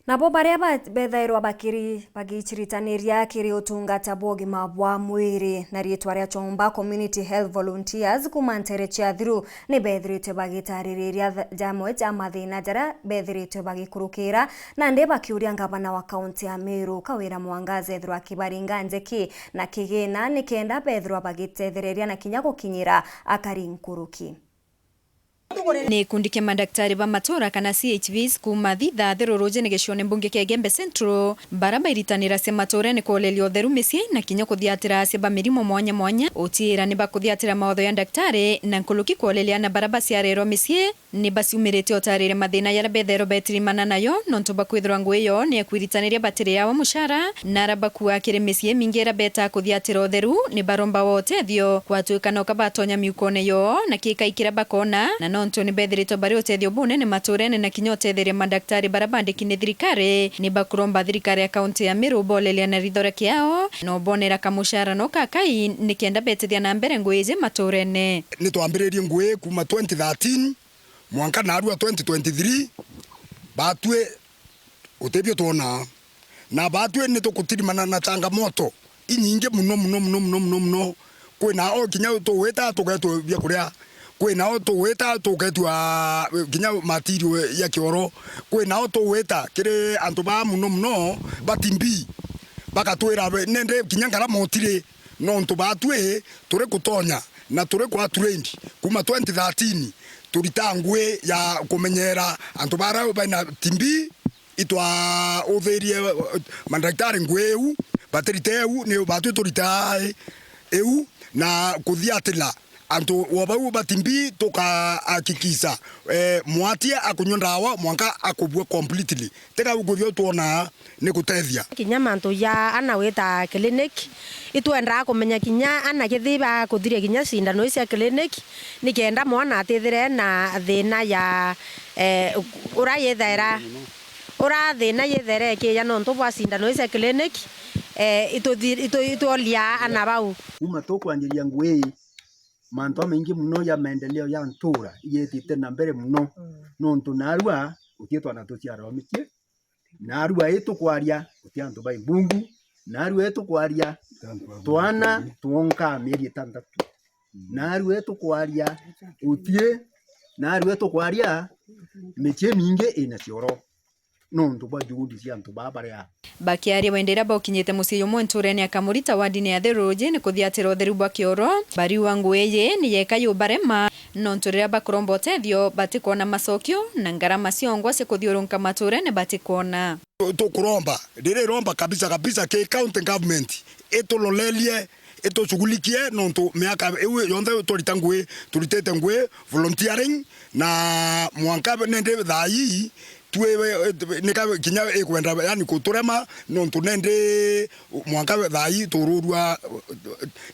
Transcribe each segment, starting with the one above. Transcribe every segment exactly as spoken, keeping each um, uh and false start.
Nabo baria ba-, bethairwa bakiri-, bagichiritaniria kiri utungata bwa ugima bwa mwiri na riitwa ria Chomba Community Health Volunteers kuuma nteere cia Thiru ni beethiritwe bagitaririria th-, jamwe ja mathina jaria beethiritwe bagikurukira, nandi bakiuria ngavana wa kaunti ya Meru Kawira Mwangaza ethirwa akibaringa njeki na kigina nikenda beethirwa bagitethereria na kinya gukinyira akari nkuruki. Ni gikundi kia madaktari ba matura kana C H Vs kuuma thitha thirurujine gicione mbunge kia Igembe Central, bara bairitanira asia maturene kwoleria utheru micii na kinya kuthiatira asia ba mirimo mwanya mwanya, utiira ni bakuthiatira mawatho ya daktari na nkuruki kwoleria ana bara baciarerwa micii. Ni baciumirite utariria mathina jaria bethairwa betirimana nayo nontu bwa kwithirwa ngugi yoo ni ekwiritaniria batiri yawa mucara, na aria bakuaa kiri micii imingi iria betaa kuthiatira utheru ni barombawa utethio gwatuika noka batonya miukone yoo na kikai kiria bakona, na nontu ni bethiritwe bari utethio bunene maturene na kinya utetheria madaktari baria bandiki ni thirikari, ni bakuromba thirikari ya kaunti ya Meru boleria na ritho ria kiao na ubonera kamucara no kakai nikenda betithia na mbere ngugi iji maturene. Ni twambiririe ngugi kuuma twenty thirteen, mwanka naarua twenty twenty-three, baatwi utibio twonaa. Na baatwi ni tukutirimana na changamoto inyingi muno, muno, muno, muno, muno, muno. Kwina o kinya tugwita tugetwe biakuria. Kwina o tugwita tugetwa kinya material ya kioro. Kwina o tugwita kiri antu baa muno, muno, batimbi. Bagatwira be-, nende kinya ngarama utiri. Nontu baatwi turi kutonya na turi kwa trained kuuma twenty thirteen, turitaa ngugi ya kumenyera antu bara baina timbi, itwauthirie, eh, madaktari ngugi iu, batirite iu, ni baatwi turitaa iu, na kuthiatira antu o bau ba timbi tukahakikisha, eh, mwatie akunywa ndawa mwanka akubua completely. Tiga u kuthio twonaa ni gutethia. Kinya mantu ja ana gwita clinic, itwendaa kumenya kinya ana kethii bakuthiria kinya cindano ici cia clinic, nikenda mwana atithire na thina ya, eh, ura yithaira, ura thina yithaira ikija nontu bwa cindano ici cia clinic, eh, ituthi-, itu-, itwolia ana bau. Kuuma tukwanjiria ngugi ii, mantu jamaingi mono ja maendeleo ja ntuura ijetite na mbere mono, nontu naarua guti twana tuciarwa micii, naarua ii tukwaria guti antu bai mbungu, naarua ii tukwaria twana twonka mieri itantatu, naarua ii tukwaria guti, naarua ii tukwaria micii mingi ina cioro. Nontu bwa juhudi cia antu baa baria. Bakiaria wende iria baukinyite mucii jumwe ntuurene ya Kamurita wardini ya Thiruruji ni kuthiatira utheru bwa kioro, bariuga ngugi iji ni yeka yubarema, nontu riria bakuromba utethio batikwona macokio na ngarama ciongwa cia kuthiurunka matuurene batikwona. Tu-, tukuromba, riria iromba kabisa kabisa ki county government iturorerie, itushughulikie, nontu miaka iu yonthe turita ngugi, turitite ngugi volunteering, na mwanka nende thaa ii twi, nika kinya ikwenda, yani, kuturema, nontu nende mwanka thaa ii tururua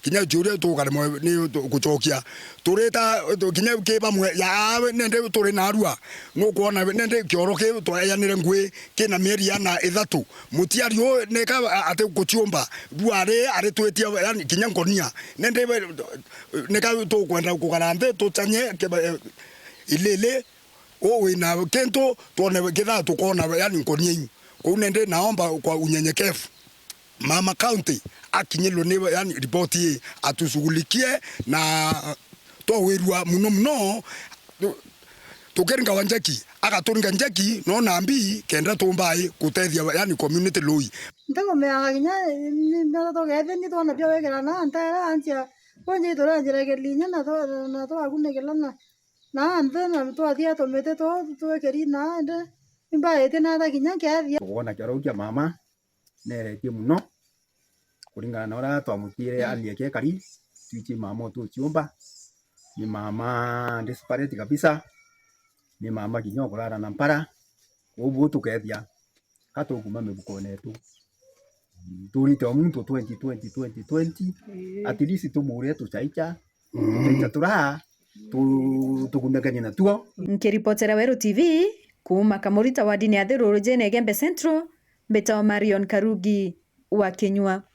kinya ciuria tukaremwa ni gucokia. Turita kinya ki bamwe ya nende turi narua, nukwona nende kioro kiu twaeanire ngugi kina mieri ana ithatu. Mutiari uu nika a-, ati guciumba, rua ari, aritwitia, yani, kinya nkonia. Nende we, nika tukwenda kugara nthi, tuchanye kiba-, ilili, uu wina kintu, twone kithaa tukona, yani, nkonia iu. Kou nende naomba kwa unyenyekevu, mama county akinyirwe ni, yani, ripoti ii, atushughulikie na twawirua muno muno, tu-, tukiringawa njeki, agaturinga njeki, no na mbi, kenda tumbai kutethia, yani, community lui. Ntikumenya kinya ni, ni, ni tugethia ni twona bia gwikira na ntere anjia, kunji turenjire kilinya na twa-, na twagunigila na, na nthi na twathia tumiti tu twikiri na ndi, imbaite na tha kinya nkethia. Tukwona kioro kia mama, neretie muno, kuringana na uria twamutire, mm, hali yake ikari, twiji mama utuciumba, ni mama desperate kabisa, ni mama kinya ukurara na mpara, koguo tukethia ka tukuma mibukone yetu. Turite o muntu twenty twenty, twenty twenty, ii, at least tumurie tuchaicha, mm, tuchaicha turaa, tu-, tugunekanie natuo. Nkiripotera Weru T V, kuuma Kamurita wardini ya Thiruruji Igembe Central, mbitagwa Marion Karugi wa Kinyua.